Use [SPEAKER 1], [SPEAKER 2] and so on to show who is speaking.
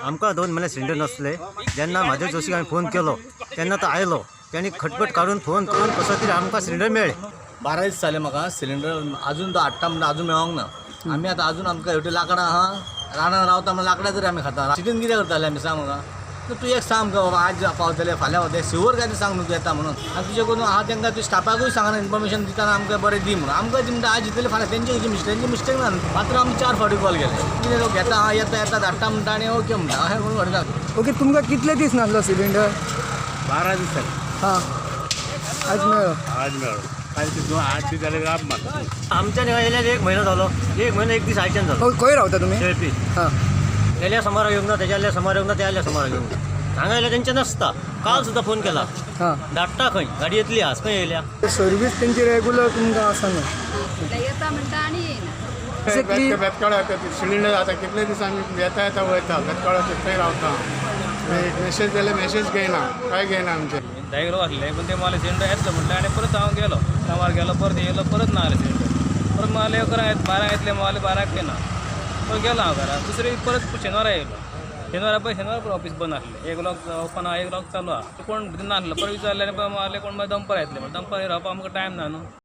[SPEAKER 1] आमकां 2 म्हयने सिलिंडर नासले. जेन्ना म्हादेव जोशीक हांवें फोन केलो तेन्ना तो आयलो, तेणी खटपट काडून फोन करून कसो तरी आमकां सिलिंडर मेळ्ळें.
[SPEAKER 2] 12 दीस जाले म्हाका सिलिंडर अजून तो हाडटा म्हणटा, अजून मेळोंक ना. आमी आतां अजून आमकां हेवटे लांकडां आहा, रानान रावता म्हणल्यार लांकडां तरी आमी खाता. सिटीन कितें करताले आमी, सांग म्हाका. तूं एक सांग आमकां, बाबा आज पावतले, फाल्यां पावतले, शुवर काय तें सांग न्हू तूं येता म्हणून. आनी तुजे कडून आहा तांकां तूं स्टाफाकूय सांगना, इन्फॉर्मेशन दितना आमकां बरें दी म्हणून. आमकां ती म्हणटा आज येतले फाल्यां, तेंचे खंयची मिस्टेक, तेंची मिस्टेक ना. मात्र आमी 4 फावटी कॉल केले, कितें तो घेता आं, येता येता धाडटा म्हणटा आनी ओके म्हणटा, अशें म्हणून व्हरता.
[SPEAKER 3] ओके, तुमकां कितले दीस नासलो सिलिंडर?
[SPEAKER 4] 12 दीस जाले.
[SPEAKER 3] हां, आज मेळ्ळो.
[SPEAKER 4] आज मेळ्ळो. काल ते 8 दीस जाले राब मारता.
[SPEAKER 1] आमच्या येयल्यार 1 म्हयनो जालो, 1 म्हयनो 1 दीस आयच्यान जालो.
[SPEAKER 3] खंय रावता तुमी?
[SPEAKER 1] शेळपी.
[SPEAKER 3] हां.
[SPEAKER 1] गेल्या सोमारा येवंक ना, तेज्या सोमारा येवंक ना, त्या सोमारा येवंक ना. हांगा येयल्या तेंचे नासता. काल सुद्दां फोन केला,
[SPEAKER 3] हां,
[SPEAKER 1] धाडटा खंय गाडी येतली, आज खंय येयल्या.
[SPEAKER 3] सर्वीस तेंची रेगुलर तुमकां आसना.
[SPEAKER 5] येता म्हणटा आनी येयना.
[SPEAKER 3] बेसिकली
[SPEAKER 6] बेतकाळ येता सिलिंडर आतां कितले दीस आमी येता येता वयता, बेतकाळ थंय रावता. मेसेज जाल्यार मेसेज घेयना, काय घेयना आमचे.
[SPEAKER 7] 10 किलो आसले पण ते मला सिलिंडर येतलो म्हटलं आनी परत हांव गेलो कामार गेलो, परत येयलो, परत ना आले सिलिंडर. परत माले 11 12 येतले, माले 12 येना. परत गेलो हांव घरा. दुसरे परत शेनवारा येयलो. शेनवारा पळय, शेनवारा परत ऑफीस बंद आसलें. 1 क्लॉक ओपन आहा, 1 क्लॉक चालू आहा. कोण नासलो. परत विचारलें आनी मारले कोण, मागीर दनपार येतले. दनपार रावपाक आमकां टायम ना न्हू.